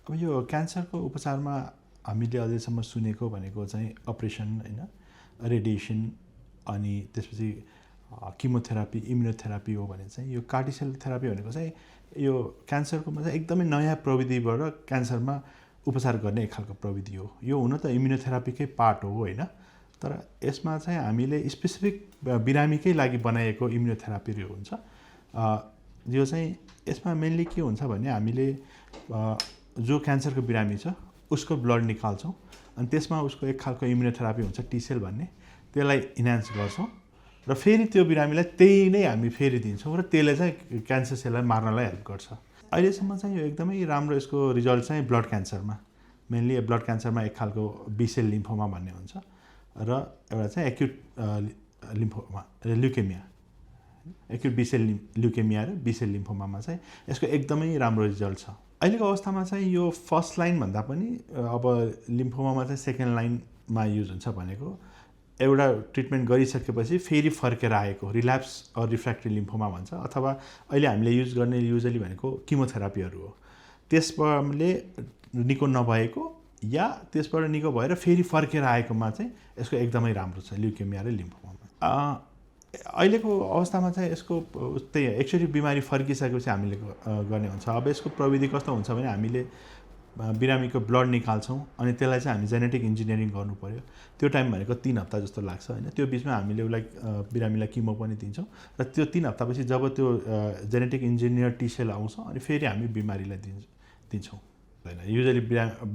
अब यो क्यान्सरको उपचारमा हामीले अझैसम्म सुनेको भनेको चाहिँ अपरेसन होइन, रेडिएसन, अनि त्यसपछि किमोथेरापी, इम्युनोथेरापी हो भने चाहिँ यो कार्टिसेल थेरापी भनेको चाहिँ यो क्यान्सरकोमा चाहिँ एकदमै नयाँ प्रविधिबाट क्यान्सरमा उपचार गर्ने एक खालको प्रविधि हो। यो हुन त इम्युनोथेरापीकै पार्ट हो होइन, तर यसमा चाहिँ हामीले स्पेसिफिक बिरामीकै लागि बनाएको इम्युनोथेरापीहरू हुन्छ। यो चाहिँ यसमा मेनली के हुन्छ भने हामीले जो क्यान्सरको बिरामी छ उसको ब्लड निकाल्छौँ अनि त्यसमा उसको एक खालको इम्युनोथेरापी हुन्छ टी-सेल भन्ने, त्यसलाई इन्हान्स गर्छौँ र फेरि त्यो बिरामीलाई त्यही नै हामी फेरि दिन्छौँ र त्यसले चाहिँ क्यान्सर सेललाई मार्नलाई हेल्प गर्छ। अहिलेसम्म चाहिँ यो एकदमै राम्रो यसको रिजल्ट चाहिँ ब्लड क्यान्सरमा, मेनली ब्लड क्यान्सरमा एक खालको बी-सेल लिम्फोमा भन्ने हुन्छ र एउटा चाहिँ acute lymphoma leukaemia, acute be-sale leukaemia र बी-सेल लिम्फोमामा चाहिँ यसको एकदमै राम्रो रिजल्ट छ। अहिलेको अवस्थामा चाहिँ यो फर्स्ट लाइन भन्दा पनि अब लिम्फोमामा चाहिँ सेकेन्ड लाइनमा युज हुन्छ भनेको एउटा ट्रिटमेन्ट गरिसकेपछि फेरि फर्केर आएको रिल्याप्स अर रिफ्र्याक्ट्री लिम्फोमा भन्छ, अथवा अहिले हामीले युज गर्ने युजली भनेको किमोथेरापीहरू हो। त्यसले निको नभएको या त्यसबाट निको भएर फेरि फर्केर आएकोमा चाहिँ यसको एकदमै राम्रो छ ल्युकेमिया र लिम्फोमामा। अहिलेको अवस्थामा चाहिँ यसको त्यही एक्चुअली बिमारी फर्किसकेपछि हामीले गर्ने हुन्छ। अब यसको प्रविधि कस्तो हुन्छ भने हामीले बिरामीको ब्लड निकाल्छौँ अनि त्यसलाई चाहिँ हामी जेनेटिक इन्जिनियरिङ गर्नु पऱ्यो। त्यो टाइम भनेको 3 हप्ता जस्तो लाग्छ होइन। त्यो बिचमा हामीले उसलाई बिरामीलाई किमो पनि दिन्छौँ र त्यो 3 हप्तापछि जब त्यो जेनेटिक इन्जिनियर टी-सेल आउँछ अनि फेरि हामी बिमारीलाई दिन्छौँ होइन। युजली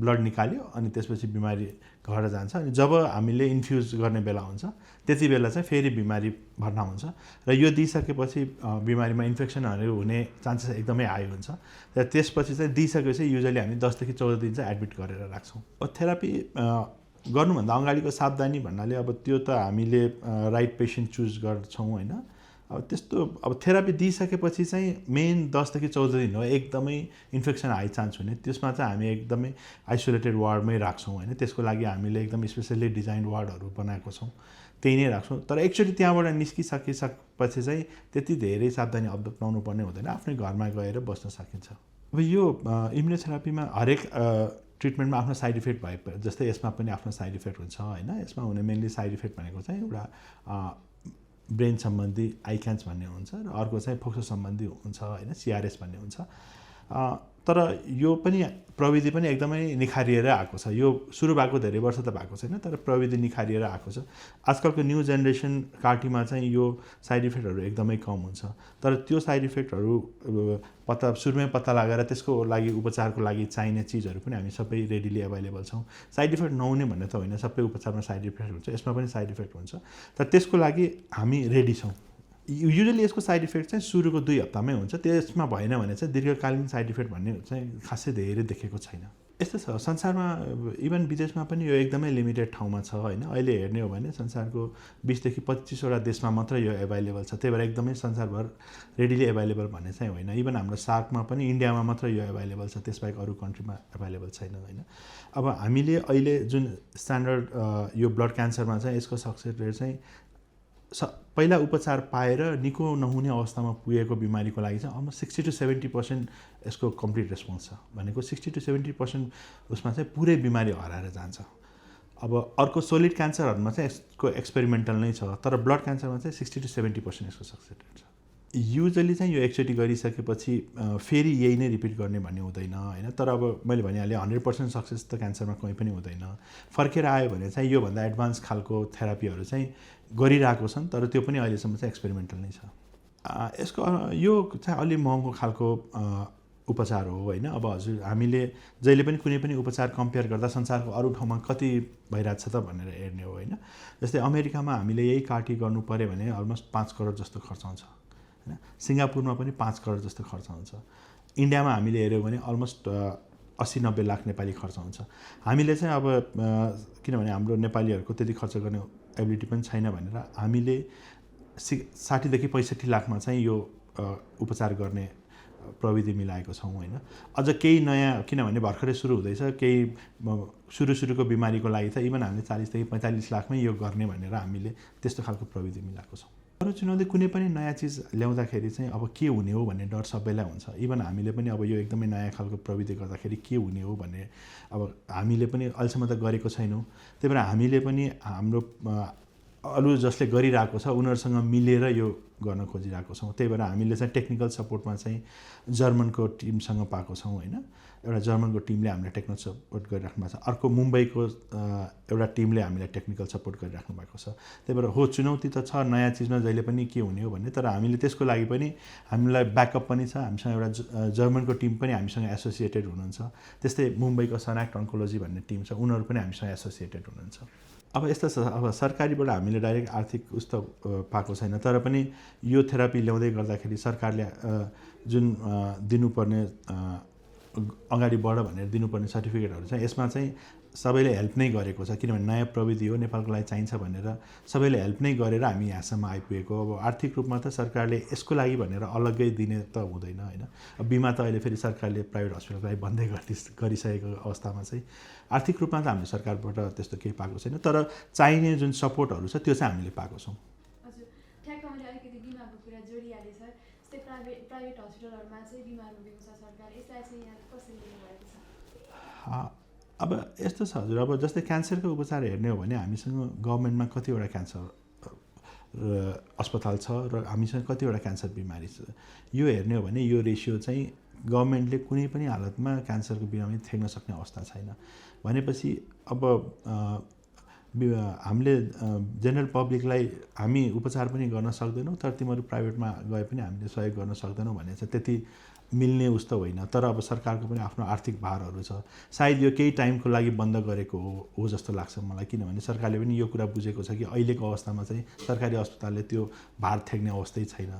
ब्लड निकाल्यो अनि त्यसपछि बिमारी घर जान्छ अनि जब हामीले इन्फ्युज गर्ने बेला हुन्छ त्यति बेला चाहिँ फेरि बिमारी भर्ना हुन्छ र यो दिइसकेपछि बिमारीमा इन्फेक्सनहरू हुने चान्सेस एकदमै हाई हुन्छ र त्यसपछि चाहिँ दिइसकेपछि युजली हामी 10 देखि 14 दिन चाहिँ एडमिट गरेर राख्छौँ। थेरापी गर्नुभन्दा अगाडिको सावधानी भन्नाले अब त्यो त हामीले राइट पेसेन्ट चुज गर्छौँ होइन। अब त्यस्तो अब थेरापी दिइसकेपछि चाहिँ मेन 10 देखि 14 दिन हो एकदमै इन्फेक्सन हाई चान्स हुने, त्यसमा चाहिँ हामी एकदमै आइसोलेटेड वार्डमै राख्छौँ होइन। त्यसको लागि हामीले एकदम स्पेसल्ली डिजाइन वार्डहरू बनाएको छौँ, त्यही नै राख्छौँ। तर एक्चुअली त्यहाँबाट निस्किसकेपछि चाहिँ त्यति धेरै सावधानी अप्नाउनु पर्ने हुँदैन, आफ्नै घरमा गएर बस्न सकिन्छ। अब यो इम्युनोथेरापीमा हरेक ट्रिटमेन्टमा आफ्नो साइड इफेक्ट भए जस्तै यसमा पनि आफ्नो साइड इफेक्ट हुन्छ होइन। यसमा हुने मेनली साइड इफेक्ट भनेको चाहिँ एउटा ब्रेन सम्बन्धी आइक्यान्स भन्ने हुन्छ र अर्को चाहिँ फोक्सो सम्बन्धी हुन्छ होइन, CRS भन्ने हुन्छ। तर यो पनि प्रविधि पनि एकदमै निखारिएर आएको छ। यो सुरु भएको धेरै वर्ष त भएको छैन, तर प्रविधि निखारिएर आएको छ। आजकलको न्यू जेनेरेसन कार्टीमा चाहिँ यो साइड इफेक्टहरू एकदमै कम हुन्छ, तर त्यो साइड इफेक्टहरू सुरुमै पत्ता लगाएर त्यसको लागि उपचारको लागि चाहिने चिजहरू पनि हामी सबै रेडिली एभाइलेबल छौँ। साइड इफेक्ट नहुने भन्ने त होइन, सबै उपचारमा साइड इफेक्ट हुन्छ, यसमा पनि साइड इफेक्ट हुन्छ, तर त्यसको लागि हामी रेडी छौँ। युजली यसको साइड इफेक्ट चाहिँ सुरुको 2 हप्तामै हुन्छ, त्यसमा भएन भने चाहिँ दीर्घकालीन साइड इफेक्ट भन्ने चाहिँ खासै धेरै देखेको छैन। यस्तो छ संसारमा, इभन विदेशमा पनि यो एकदमै लिमिटेड ठाउँमा छ होइन। अहिले हेर्ने हो भने संसारको 20 देखि 25 वटा देशमा मात्र यो एभाइलेबल छ, त्यही भएर एकदमै संसारभर रेडिली एभाइलेबल भन्ने चाहिँ होइन। इभन हाम्रो सार्कमा पनि इन्डियामा मात्र यो एभाइलेबल छ, त्यसबाहेक अरू कन्ट्रीमा एभाइलेबल छैन होइन। अब हामीले अहिले जुन स्ट्यान्डर्ड यो ब्लड क्यान्सरमा चाहिँ यसको सक्सेस रेट चाहिँ पहिला उपचार पाएर निको नहुने अवस्थामा पुगेको बिमारीको लागि चाहिँ अलमोस्ट 60 to 70% यसको कम्प्लिट रेस्पोन्स छ भनेको 60 to 70% उसमा चाहिँ पुरै बिमारी हराएर जान्छ। अब अर्को सोलिड क्यान्सरहरूमा चाहिँ यसको एक्सपेरिमेन्टल नै छ, तर ब्लड क्यान्सरमा चाहिँ 60 to 70% यसको सक्सेस रेट छ। युजली चाहिँ यो एकचोटि गरिसकेपछि फेरि यही नै रिपिट गर्ने भन्ने हुँदैन होइन। तर अब मैले भनिहालेँ 100% सक्सेस त क्यान्सरमा कहीँ पनि हुँदैन। फर्केर आयो भने चाहिँ योभन्दा एडभान्स खालको थेरापीहरू चाहिँ गरिरहेको छन्, तर त्यो पनि अहिलेसम्म चाहिँ एक्सपेरिमेन्टल नै छ। यसको यो चाहिँ अलि महँगो खालको उपचार हो होइन। अब हजुर हामीले जहिले पनि कुनै पनि उपचार कम्पेयर गर्दा संसारको अरू ठाउँमा कति भइरहेको छ त भनेर हेर्ने हो होइन। जस्तै अमेरिकामा हामीले यही कार्टी गर्नु पऱ्यो भने अलमोस्ट 5 करोड जस्तो खर्च हुन्छ होइन। सिङ्गापुरमा पनि 5 करोड जस्तो खर्च हुन्छ। इन्डियामा हामीले हेऱ्यौँ भने अलमोस्ट 80-90 लाख नेपाली खर्च हुन्छ। हामीले चाहिँ अब किनभने हाम्रो नेपालीहरूको त्यति खर्च गर्ने एबिलिटी पनि छैन भनेर हामीले 60 देखि 65 लाखमा चाहिँ यो उपचार गर्ने प्रविधि मिलाएको छौँ होइन। अझ केही नयाँ, किनभने भर्खरै सुरु हुँदैछ, केही सुरुको बिमारीको लागि त इभन हामीले 40 देखि 45 लाखमै यो गर्ने भनेर हामीले त्यस्तो खालको प्रविधि मिलाएको छौँ। अरू चुनौती कुनै पनि नयाँ चिज ल्याउँदाखेरि चाहिँ अब के हुने हो भन्ने डर सबैलाई हुन्छ। इभन हामीले पनि अब यो एकदमै नयाँ खालको प्रविधि गर्दाखेरि के हुने हो भन्ने अब हामीले पनि अहिलेसम्म त गरेको छैनौँ। त्यही भएर हामीले पनि हाम्रो अरू जसले गरिरहेको छ उनीहरूसँग मिलेर यो गर्न खोजिरहेको छौँ। त्यही भएर हामीले चाहिँ टेक्निकल सपोर्टमा चाहिँ जर्मनको टिमसँग पाएको छौँ होइन। एउटा जर्मनको टिमले हामीलाई टेक्निकल सपोर्ट गरिराख्नु भएको छ। अर्को मुम्बईको एउटा टिमले हामीलाई टेक्निकल सपोर्ट गरिराख्नु भएको छ। त्यही भएर हो चुनौती त छ नयाँ चिजमा जहिले पनि के हुने हो भन्ने, तर हामीले त्यसको लागि पनि हामीलाई ब्याकअप पनि छ। हामीसँग एउटा जर्मनको टिम पनि हामीसँग एसोसिएटेड हुनुहुन्छ। त्यस्तै मुम्बईको सनाक्ट अन्कोलोजी भन्ने टिम छ, उनीहरू पनि हामीसँग एसोसिएटेड हुनुहुन्छ। अब यस्तो छ, अब सरकारीबाट हामीले डाइरेक्ट आर्थिक उस्तो पाएको छैन, तर पनि यो थेरापी ल्याउँदै गर्दाखेरि सरकारले जुन दिनुपर्ने अगाडि बढ भनेर दिनुपर्ने सर्टिफिकेटहरू छ, यसमा चाहिँ सबैले हेल्प नै गरेको छ। किनभने नयाँ प्रविधि हो, नेपालको लागि चाहिन्छ भनेर सबैले हेल्प नै गरेर हामी यहाँसम्म आइपुगेको। अब आर्थिक रूपमा त सरकारले यसको लागि भनेर अलग्गै दिने त हुँदैन होइन। अब बिमा त अहिले फेरि सरकारले प्राइभेट हस्पिटलको लागि बन्दै गरिसकेको अवस्थामा चाहिँ आर्थिक रूपमा त हामीले सरकारबाट त्यस्तो केही पाएको छैन, तर चाहिने जुन सपोर्टहरू छ त्यो चाहिँ हामीले पाएको छौँ। हजुर, ठ्याक्क मैले अलिकति बिमाको कुरा जोडिहालेँ सर। जस्तै प्राइभेट हस्पिटलहरूमा चाहिँ बिमाहरू दिन्छ सरकार, यसलाई चाहिँ यहाँ कसरी लिनुभएको छ? अब यस्तो छ हजुर, अब जस्तै क्यान्सरको उपचार हेर्ने हो भने हामीसँग गभर्मेन्टमा कतिवटा क्यान्सर अस्पताल छ र हामीसँग कतिवटा क्यान्सर बिमारी छ। यो हेर्ने हो भने यो रेसियो चाहिँ गभर्मेन्टले कुनै पनि हालतमा क्यान्सरको बिरामी थ्याक्न सक्ने अवस्था छैन। भनेपछि अब हामीले जेनरल पब्लिकलाई हामी उपचार पनि गर्न सक्दैनौँ, तर तिमीहरू प्राइभेटमा गए पनि हामीले सहयोग गर्न सक्दैनौँ भने चाहिँ त्यति मिल्ने उस्तो होइन। तर अब सरकारको पनि आफ्नो आर्थिक भारहरू छ, सायद यो केही टाइमको लागि बन्द गरेको हो जस्तो लाग्छ मलाई। किनभने सरकारले पनि यो कुरा बुझेको छ कि अहिलेको अवस्थामा चाहिँ सरकारी अस्पतालले त्यो भार थ्याक्ने अवस्थै छैन।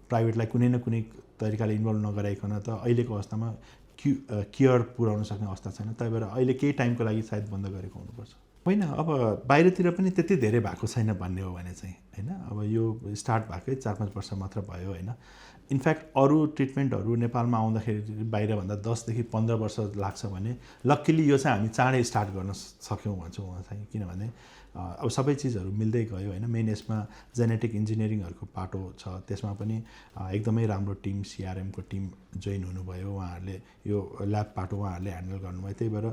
प्राइभेटलाई कुनै न कुनै तरिकाले इन्भल्भ नगराइकन त अहिलेको अवस्थामा केयर पुर्याउन सक्ने अवस्था छैन। त्यही भएर अहिले केही टाइमको लागि सायद बन्द गरेको हुनुपर्छ। होइन, अब बाहिरतिर पनि त्यति धेरै भएको छैन भन्ने हो भने चाहिँ होइन। अब यो स्टार्ट भएकै 4-5 वर्ष मात्र भयो होइन। इनफ्याक्ट अरू ट्रिटमेन्टहरू नेपालमा आउँदाखेरि बाहिरभन्दा 10 देखि 15 वर्ष लाग्छ भने लक्किली यो चाहिँ हामी चाँडै स्टार्ट गर्न सक्यौँ भन्छु म चाहिँ। किनभने अब सबै चिजहरू मिल्दै गयो होइन। मेन यसमा जेनेटिक इन्जिनियरिङहरूको पाटो छ, त्यसमा पनि एकदमै राम्रो टिम सिआरएमको टिम जोइन हुनुभयो। उहाँहरूले यो ल्याब पाटो उहाँहरूले ह्यान्डल गर्नुभयो। त्यही भएर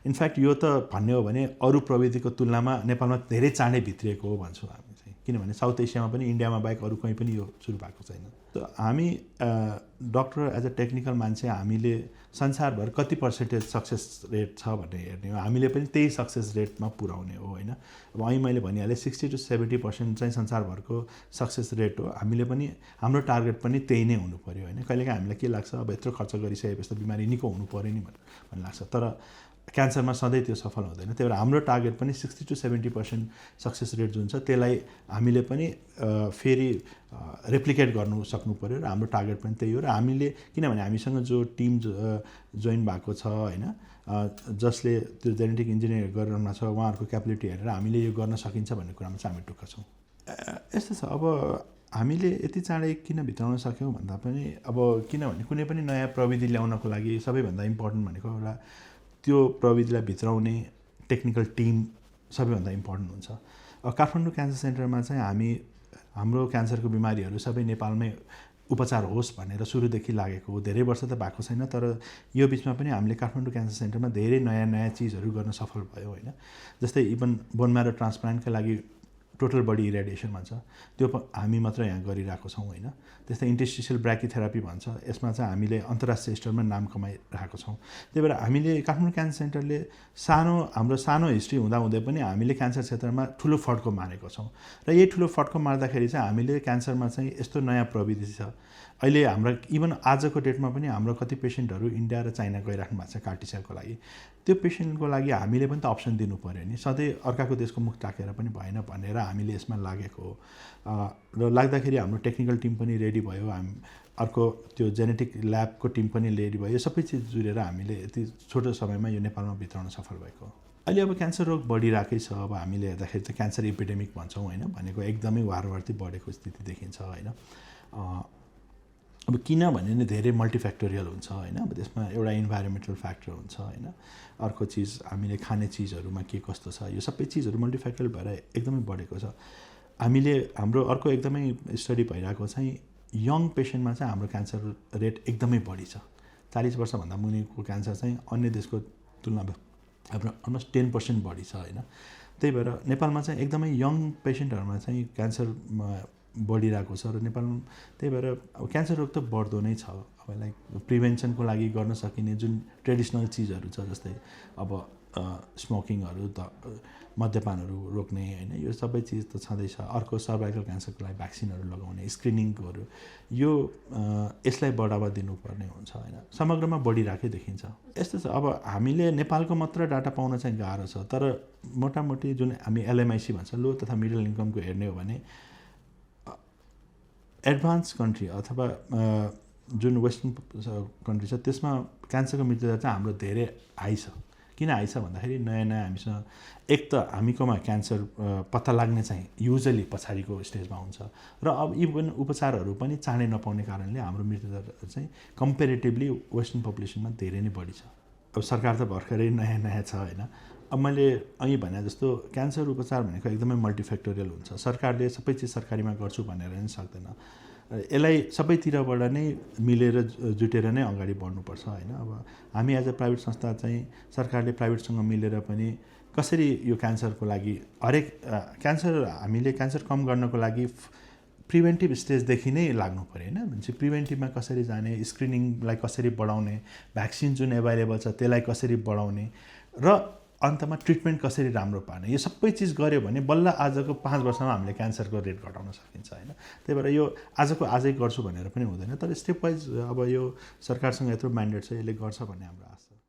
इनफ्याक्ट यो त भन्ने हो भने अरू प्रविधिको तुलनामा नेपालमा धेरै चाँडै भित्रिएको हो भन्छु हामी चाहिँ। किनभने साउथ एसियामा पनि इन्डियामा बाहेक अरू कहीँ पनि यो सुरु भएको छैन। हामी डक्टर एज अ टेक्निकल मान्छे हामीले संसारभर कति पर्सेन्टेज सक्सेस रेट छ भन्ने हेर्ने हो। हामीले पनि त्यही सक्सेस रेटमा पुर्याउने हो होइन। अब अहिले मैले भनिहालेँ 60 to 70% चाहिँ संसारभरको सक्सेस रेट हो। हामीले पनि हाम्रो टार्गेट पनि त्यही नै हुनु पऱ्यो होइन। कहिलेकाहीँ हामीलाई के लाग्छ, अब यत्रो खर्च गरिसकेपछि त बिमारी निको हुनु पऱ्यो नि भन्ने लाग्छ, तर क्यान्सरमा सधैँ त्यो सफल हुँदैन। त्यही भएर हाम्रो टार्गेट पनि 60 to 70% सक्सेस रेट जुन छ त्यसलाई हामीले पनि फेरि रेप्लिकेट गर्नु सक्नु पऱ्यो र हाम्रो टार्गेट पनि त्यही हो। र हामीले किनभने हामीसँग जो टिम जोइन भएको छ होइन, जसले त्यो जेनेटिक इन्जिनियर गरिरहनु छ, उहाँहरूको क्यापेबिलिटी हेरेर हामीले यो गर्न सकिन्छ भन्ने कुरामा चाहिँ हामी ढुक्क छौँ। यस्तो छ, अब हामीले यति चाँडै किन भित्राउन सक्यौँ भन्दा पनि अब किनभने कुनै पनि नयाँ प्रविधि ल्याउनको लागि सबैभन्दा इम्पोर्टेन्ट भनेको एउटा त्यो प्रविधिलाई भित्राउने टेक्निकल टिम सबैभन्दा इम्पोर्टेन्ट हुन्छ। काठमाडौँ क्यान्सर सेन्टरमा चाहिँ हाम्रो क्यान्सरको बिमारीहरू सबै नेपालमै उपचार होस् भनेर सुरुदेखि लागेको हो। धेरै वर्ष त भएको छैन, तर यो बिचमा पनि हामीले काठमाडौँ क्यान्सर सेन्टरमा धेरै नयाँ चिजहरू गर्न सफल भयो होइन। जस्तै इभन बोन म्यारो ट्रान्सप्लान्टका लागि टोटल बडी इरेडिएसन भन्छ, त्यो हामी मात्र यहाँ गरिरहेको छौँ होइन। त्यस्तै इन्टरस्टिशियल ब्राकीथेरापी भन्छ, यसमा चाहिँ हामीले अन्तर्राष्ट्रिय स्तरमा नाम कमाइरहेको छौँ। त्यही भएर हामीले काठमाडौँ क्यान्सर सेन्टरले हाम्रो सानो हिस्ट्री हुँदाहुँदै पनि हामीले क्यान्सर क्षेत्रमा ठुलो फड्को मारेको छौँ। र यही ठुलो फड्को मार्दाखेरि चाहिँ हामीले क्यान्सरमा चाहिँ यस्तो नयाँ प्रविधि छ। अहिले हाम्रो इभन आजको डेटमा पनि हाम्रो कति पेसेन्टहरू इन्डिया र चाइना गइराख्नु भएको छ कार्टिसेलको लागि। त्यो पेसेन्टको लागि हामीले पनि त अप्सन दिनु पऱ्यो नि। सधैँ अर्काको देशको मुख ताकेर पनि भएन भनेर हामीले यसमा लागेको हो। र लाग्दाखेरि हाम्रो टेक्निकल टिम पनि रेडी भयो, अर्को त्यो जेनेटिक ल्याबको टिम पनि रेडी भयो। यो सबै चिज जुरेर हामीले यति छोटो समयमा यो नेपालमा भित्राउन सफल भएको हो। अहिले अब क्यान्सर रोग बढिरहेकै छ। अब हामीले हेर्दाखेरि त क्यान्सर एपिडेमिक भन्छौँ होइन, भनेको एकदमै वारवार्ती बढेको स्थिति देखिन्छ होइन। अब किन भने नि धेरै मल्टिफ्याक्टोरियल हुन्छ होइन। अब त्यसमा एउटा इन्भाइरोमेन्टल फ्याक्टर हुन्छ होइन, अर्को चिज हामीले खाने चिजहरूमा के कस्तो छ, यो सबै चिजहरू मल्टिफ्याक्टोरियल भएर एकदमै बढेको छ। हामीले हाम्रो अर्को एकदमै स्टडी भइरहेको चाहिँ यङ पेसेन्टमा चाहिँ हाम्रो क्यान्सर रेट एकदमै बढी छ। 40 वर्षभन्दा मुनिको क्यान्सर चाहिँ अन्य देशको तुलनामा हाम्रो अलमोस्ट 10% बढी छ होइन। त्यही भएर नेपालमा चाहिँ एकदमै यङ पेसेन्टहरूमा चाहिँ क्यान्सर बढिरहेको छ र नेपालमा त्यही भएर अब क्यान्सर रोग त बढ्दो नै छ। अब लाइक प्रिभेन्सनको लागि गर्न सकिने जुन ट्रेडिसनल चिजहरू छ जस्तै अब स्मोकिङहरू त मद्यपानहरू रोक्ने होइन, यो सबै चिज त छँदैछ। अर्को सर्भाइकल क्यान्सरको लागि भ्याक्सिनहरू लगाउने, स्क्रिनिङहरू, यो यसलाई बढावा दिनुपर्ने हुन्छ होइन। समग्रमा बढिरहेकै देखिन्छ। यस्तो छ, अब हामीले नेपालको मात्र डाटा पाउन चाहिँ गाह्रो छ, तर मोटामोटी जुन हामी LMIC भन्छ लो तथा मिडल इन्कमको हेर्ने हो भने एडभान्स कन्ट्री अथवा जुन वेस्टर्न कन्ट्री छ त्यसमा क्यान्सरको मृत्युदर चाहिँ हाम्रो धेरै हाई छ। किन हाई छ भन्दाखेरि नयाँ नयाँ हामीसँग एक त हामीकोमा क्यान्सर पत्ता लाग्ने चाहिँ युजली पछाडिको स्टेजमा हुन्छ र अब इभन उपचारहरू पनि चाँडै नपाउने कारणले हाम्रो मृत्युदर चाहिँ कम्पेरेटिभली वेस्टर्न पपुलेसनमा धेरै नै बढी छ। अब सरकार त भर्खरै नयाँ नयाँ छ होइन। अब मैले अहिले भने जस्तो क्यान्सर उपचार भनेको एकदमै मल्टिफ्याक्टोरियल हुन्छ। सरकारले सबै चिज सरकारीमा गर्छु भनेर नि सक्दैन। यसलाई सबैतिरबाट नै मिलेर जुटेर नै अगाडि बढ्नुपर्छ होइन। अब हामी एज अ प्राइभेट संस्था चाहिँ सरकारले प्राइभेटसँग मिलेर पनि कसरी यो क्यान्सरको लागि हरेक क्यान्सर हामीले क्यान्सर कम गर्नको लागि प्रिभेन्टिभ स्टेजदेखि नै लाग्नु पऱ्यो होइन। भनेपछि प्रिभेन्टिभमा कसरी जाने, स्क्रिनिङलाई कसरी बढाउने, भ्याक्सिन जुन एभाइलेबल छ त्यसलाई कसरी बढाउने र अन्तमा ट्रिटमेन्ट कसरी राम्रो पार्ने, यो सबै चिज गऱ्यो भने बल्ल आजको 5 वर्षमा हामीले क्यान्सरको रेट घटाउन सकिन्छ होइन। त्यही भएर यो आजको आजै गर्छु भनेर पनि हुँदैन, तर स्टेप वाइज अब यो सरकारसँग यत्रो म्यान्डेट छ, यसले गर्छ भन्ने हाम्रो आशा छ।